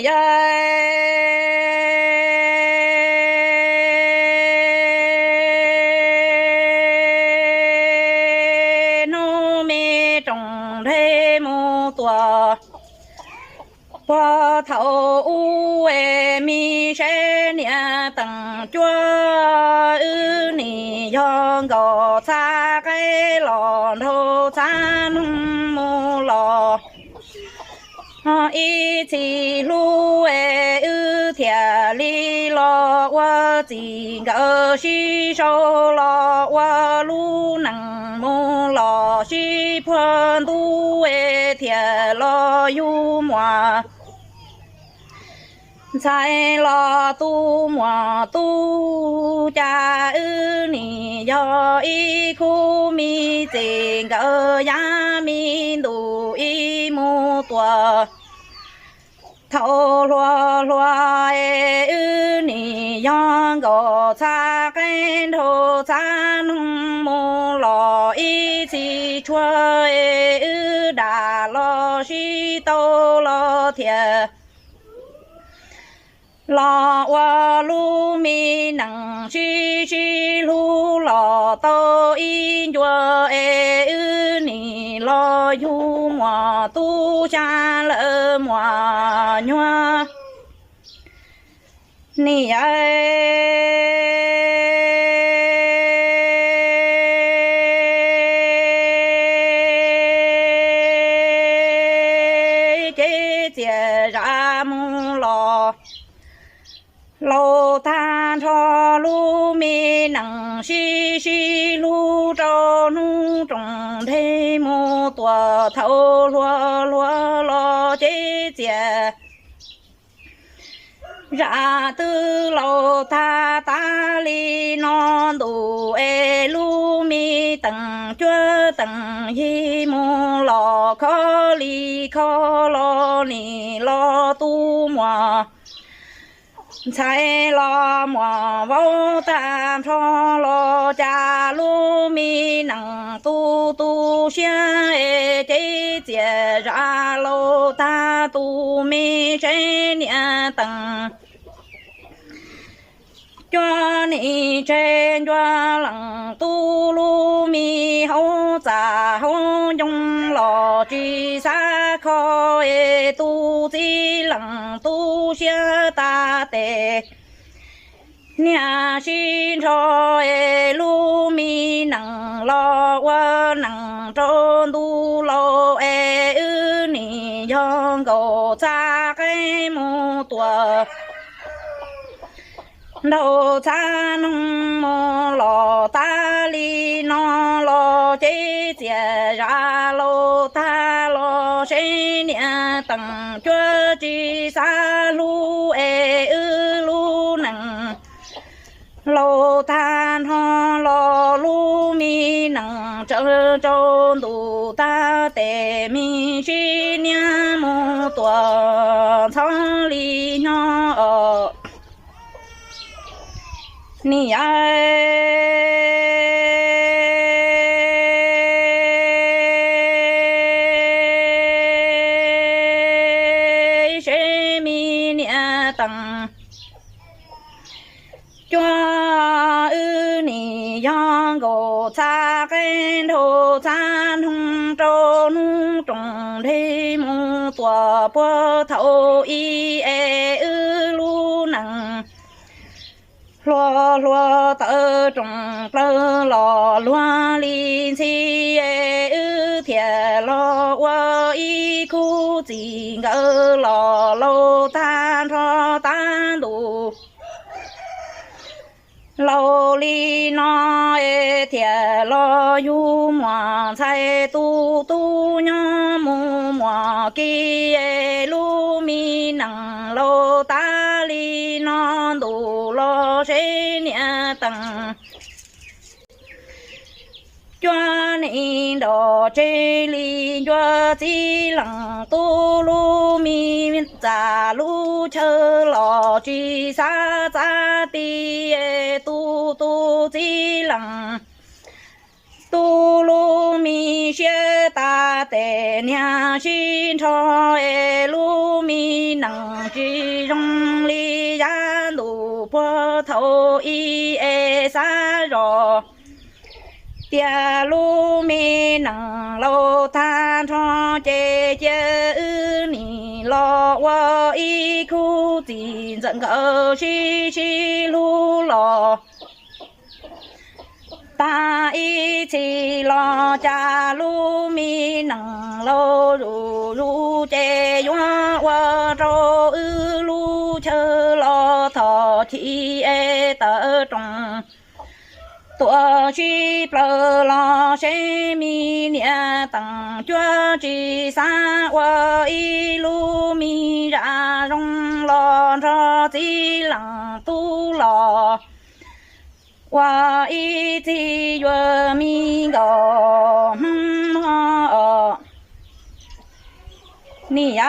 yawg, hnub me roos nrheb mus tuam. Puag thaum ub es me saib niam teem cuab, wb nim yog nkaus txhab qaib los nraug txhab noog mus los. Ib txhis hlub es wb thiaj li los ua txij nkawm, sib sau los ua lub neej mus los sib puag ntuj es thiaj los yug muam ntxhais los tu muam tub. Cas wb nim yog ib khub me txij nkawm, yav me ntuj ib mus tuam. Thaum hluas hluas es wb nim yog nkaus txhab qaib nraug txhab noog mus los, ib txhis tshuav es wb dam los sib tau los thiaj los ua lub me neej sib sib hlub los tau ib ncua es wb nim los yug muam tub, xya lawm muam nyuag. Niam yawg, ces txias zam mus los laus tag nrho, lub me neej sib sib hlub rau hnub roos nrheb mus tuam. Thaum hluas hluas los ces txias zam twb laus tag, tas li no ntuj es lub me teem cuab teem yig mus los, khov li khov los nim los tu muam ntxhais los muam vauv tag nrho los. Cas lub me neej tu tu siab es ces txias zam laus tag, tus me saib niam teem cuab nim tseg ncua leej tub, lub me hauv txaj hauv ncoo los tsis xav kho es tus txiv leej tu siab tas tes. Niam sib nrho es lub me neej los ua neej rau ntu laus es wb nim yog nkaus txhab qaib mus tuam, nraug txhab noog mus los. Tas li no los ces txias zam laus tag los seb niam teem cuab tsis xav hlub es wb lub neej laus tag nrho los. Lub me neej tsaus ntuj tas tes, me sib niag mus tuam ntxhov li nyob os. Niam yawg, seb me niam teem cuab wb nim yog nkaus txhab qaib nraug txhab noog rau hnub roos nrheb mus tuam. Puag thaum ub es wb lub neej hluas hluas tawm rooj plaws los luag li ntxhi es wb thiaj los ua ib khub txij nkawm los laus tag nrho tag ntuj laus li no es thiaj los yug muam ntxhais tu tub nyob mus muam kis es lub me neej laus tas li no ntuj los seb niam teem cuab nim nrog tseg li ncua txiv leej tub, lub me txaj lub chaw los tsis xav txav ti es tu tu txiv leej tub lub me siab tas tes. Niam sib nrho es lub me neej tsis zoo li yav ntuj puag thaum ub es xav zoj tias lub me neej laus tag nrho ces cia wb nim los ua ib khub txiv ntxawm nkawd sib sib hlub los tag ib txhis los cas lub me neej laus zuj zus ces yuav ua rau wb lub chaw los thom chim es tawm rooj tuaj sib plaws los seb me niam Teem Cuab tsis xav ua ib lub me zaj zoo los nrog txiv leej tub los ua ib txhis yuav me nkauj Hmoob os. Niam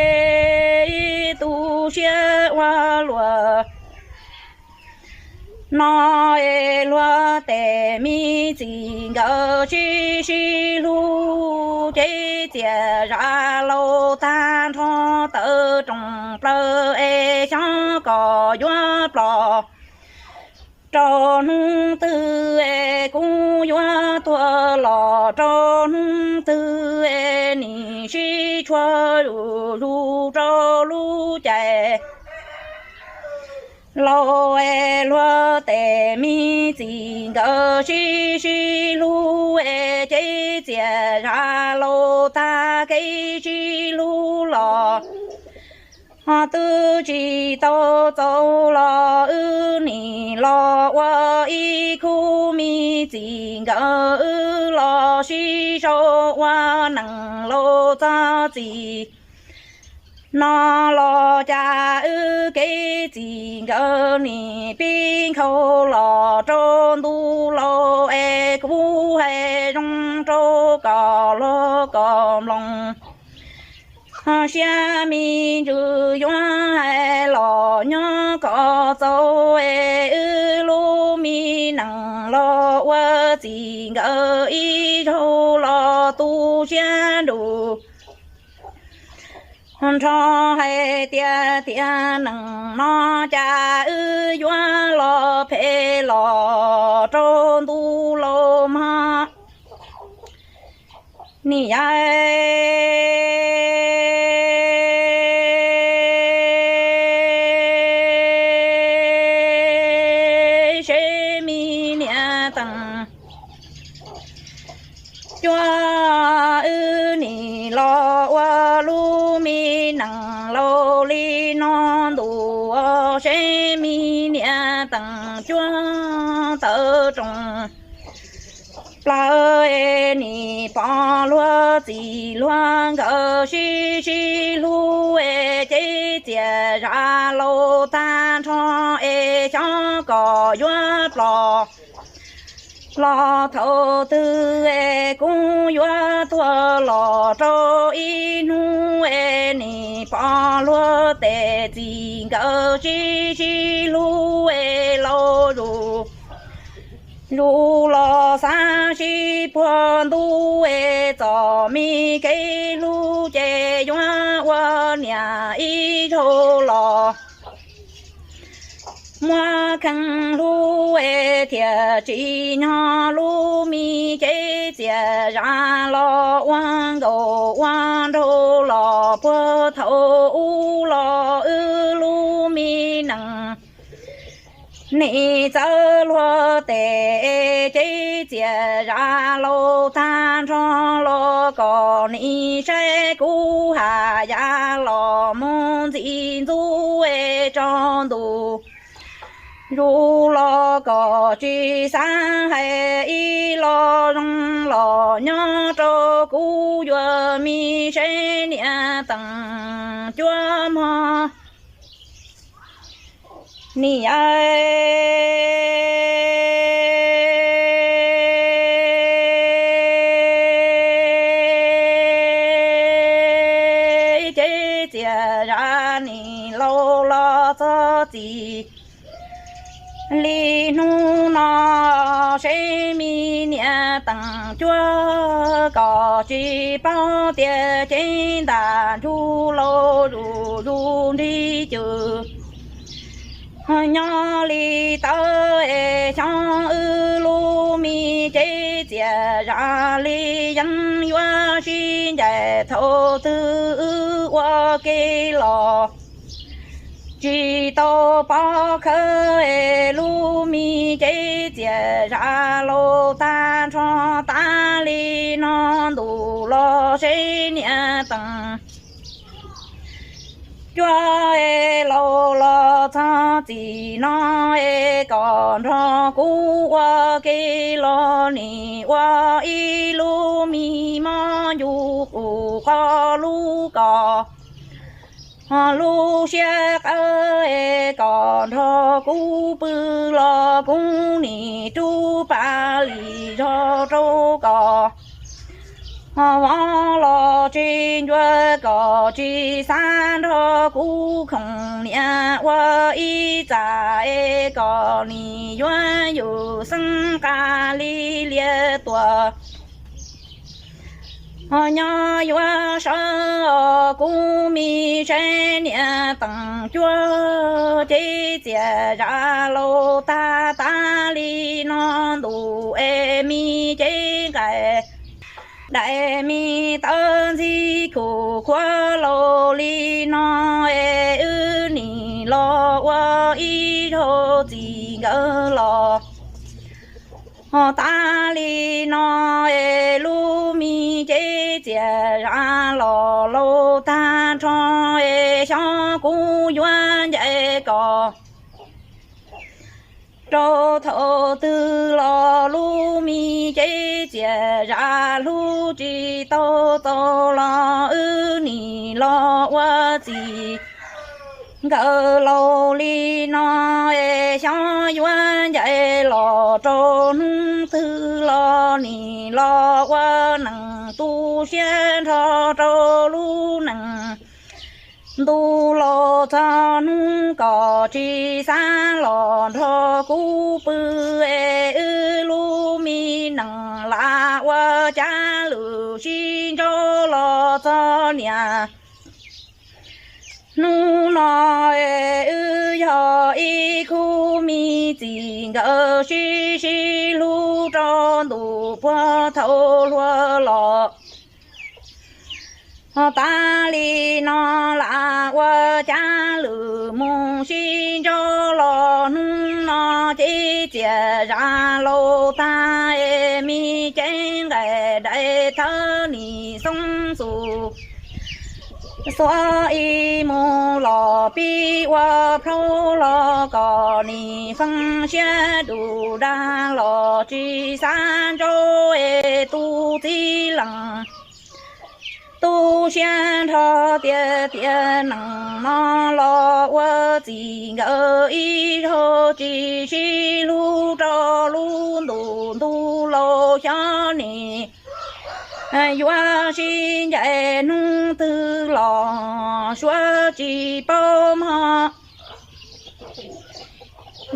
yau, tu siab ua luaj no es luag tej me txiv nkawd sib sib hlub ces txias zaj laus tag nrho tawm rooj plaws es xyov kom yuav plos rau hnub twg es kuv yuav tuag los rau hnub twg es nim sib tshuam zuj zus rau lub caij laus es luag tej me txiv nkawd sib sib hlub es ces txias zaj laus tag kev sib hlub los ho twb tsis tau txaus los wb nim los ua ib khub me txiv nkawd wb los sib sau ua neej laus txog txij no los cas wb kev txij nkawd nim pib nkhaus los rau ntu laus es kuv hais zoo rau koj los koj mloog. Siab me ntsws yuav hais los nyob kom txaus es wb lub me neej los ua txij nkawm ib zaug los tu siab nrug nrho hais tias tiam neej no cas wb yuav los phem los rau ntu laus mog. Niam yau, seb me niam Teem Cuab wb nim los ua lub me neej laus li no ntu, seb me niam Teem Cuab tawm rooj plaws es nim pom luag txij luag nkawm sib sib hlub es ces txias zaj laus tag nrho es xyov kom yuav plos los thaum twg es kuv yuav tuag los rau ib hnub es nim pom luag tej txij nkawm sib sib hlub es laus zuj zus los xav sib puag ntuj es txom me kev hlub ces yuav ua niam ib zaug los muab kheej hlub es thiaj tsim nyog lub me cev txias zaj los ua nkauj ua nraug los puag thaum ub los wb lub me neej. Nim txawv luag tej cev txias zaj laus tag nrho los kom nim saib kuv haj yam los mus ntxim ntxub es tsaus ntuj zus los kom tsis xav hais ib lo zoo los nyob rau kuv yuav me seb niam Teem Cuab mog. Niam yau, cev txias zaj nim laus los txog txij li hnub no, seb me niam teem cuab kom tsis paub tias cev ntam ntsug laus zuj zus nrig cwm. Nyob li tawv es xyov wb lub me cev txias zam li yeeb yuav sib ncaim thaum twg wb ua ke los tsis tau pov khawv es lub me cev txias zam laus tag nrho. Tas li no ntuj los seb niam teem cuab es laus los txog txim no es kom nrog kuv ua ke los nim ua ib lub me mob ncu qus qo lub kos lub siab qawv es kom nrog kuv pw los kuv nim rub pas lis zog rau kom vov los tsis ncua kom tsis xav nrog kuv khoom niam ua ib txam es kom nim yuav yus xeeb nqa li liab tuam. Nyob yuav sawv os kuv me seb niam teem cuab cev txias zam laus tag. Tas li no ntuj es me cev nqaim daim me tawv ntxhib khum khuav laus li no es wb nim los ua ib zaug txim nkawd los. Ho tas li no es lub me cev txias zam los laus tag nrho es xyov kuv yuav ncaim kom rau thaum twg los lub me cev txias zam hlub tsis tau txaus los wb nim los ua txim nkawd laus li no es xyov yuav ncaim los rau hnub twg los nim los ua neej tu siab nrho rau lub neej ntuj laus txog hnub kom tsis xav los nrog kuv pw es wb lub me neej lam ua cav lwm sib ntsib los txog niam. Hnub no es wb yog ib khub me txim nkawd sib sib hlub rau ntu puag thaum hluas los. Ho tas li no lam ua cav lwm mus sib ntsib los hnub no cev txias zam laus tag es me cev nqaim daim thawv nim xoob xus xuav ib mus los pib ua plhaub los kom nim feeb siab dum dag los tsis xav ntsib es tu txiv leej tu siab nrho tiag tiag neej no los ua txim nkawd ib zaug tsis sib hlub rau lub ntu ntuj laus xyov nim yuav sib ncaim hnub twg los suav tsis paub mog.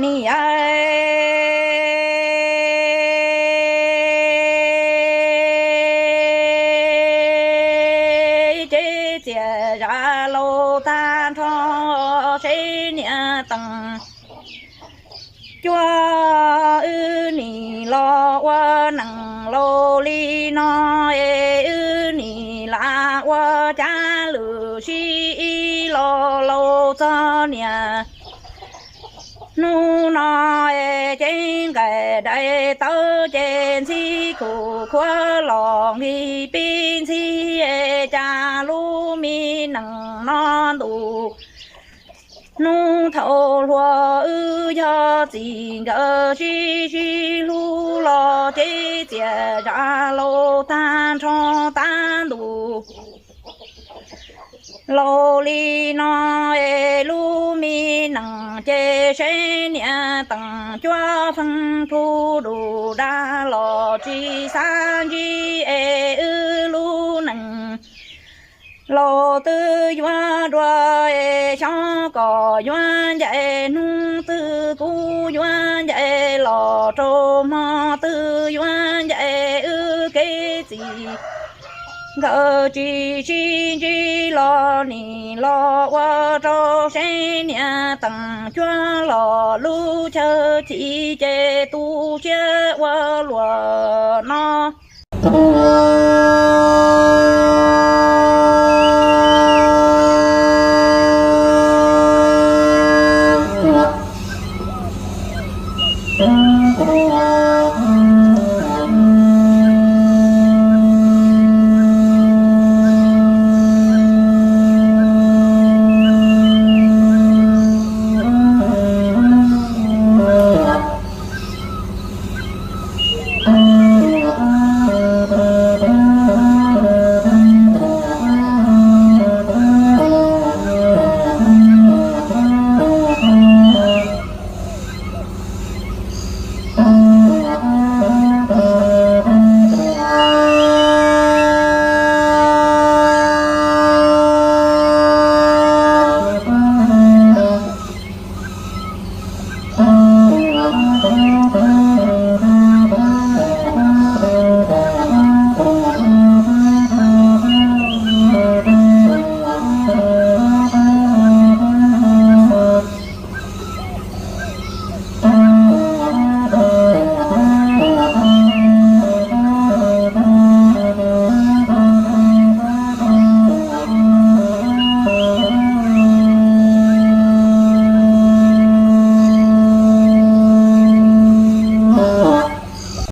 Niam, cev txias zam laus tag nrho seb niam teem cuab wb nim los ua neej laus li no es wb nim lam ua cav lwm sib ib los laus txog niam. Hnub no es cev nqaim daim tawv ces ntxhib khum khuav los nqis pib ntxhib es cas lub me neej no ntu hnub thaum hluas wb yog txij nkawm sib sib hlub los cev txias zam laus tag nrho tag ntu. Laus li no es lub me neej ces seb niam teem cuab feeb plhu dum dag los tsis xav ntsib es wb lub neej laus twb yuav dua es xyov kom yuav ncaim hnub twg kuv yuav ncaim los rau hmo twg yuav ncaim Tawm tsis sib ntsib los nim los ua rau seeb, niam teem cuag los lub chaw chim ces tu siab ua luam no.